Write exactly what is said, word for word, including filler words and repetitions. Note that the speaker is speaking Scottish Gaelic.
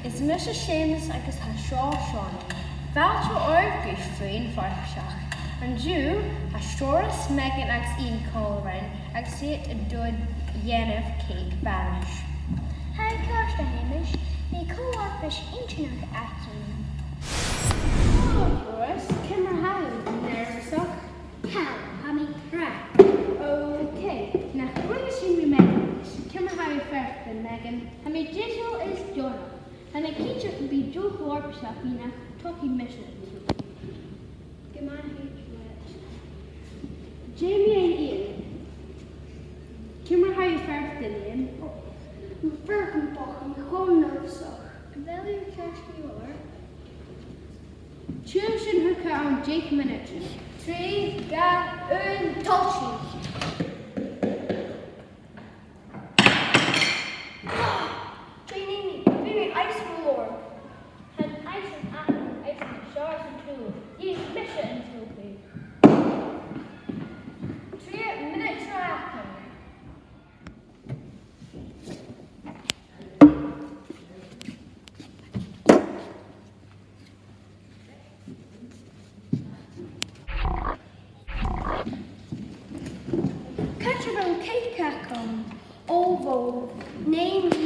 Is mise Seumas agus tha seo Seonaidh. Fàilte oirbh gu Fuinn Farpaiseach. An-diugh, tha Seòras, Megan agus Iain còmhla rinn agus iad a' dol a dhèanamh cèic banais. Tha e ceart, a Sheumais, bidh co-fharpais inntinneach againn. Hello, Seòras. Ciamar a tha thu? Neirbheasach? Chan eil, tha mi treis. Okay, nach cuala sinn mu Megan a-nis. Ciamar a tha thu a' faireachdainn, Megan? Tha mi deiseil is deònach. Tha mi cinnteach gum bi deagh cho-fharpais againn, ach togaidh mise an t-ionnsachadh. Gu math thèid leat. Dè mu dheidhinn Iain? Ciamar a tha thu a' faireachdainn, Iain? Ò, tha mi a' faireachdainn bochd, tha mi cho neirbheasach. A bheil thu ceart gu leòr? Tiugainn sinn thugad ann an deich mionaidean. Trì, dhà, aon, tòisich. Dè nì mi? Bha mi aosta gu leòr. Tha an aois agam, aois an Seòras an t-ùrlar. Dh'fheuch mise an t-ionnsachadh. Trì mionaidean eile. Càit a bheil an cèic agam? Ò, bhò, nì mi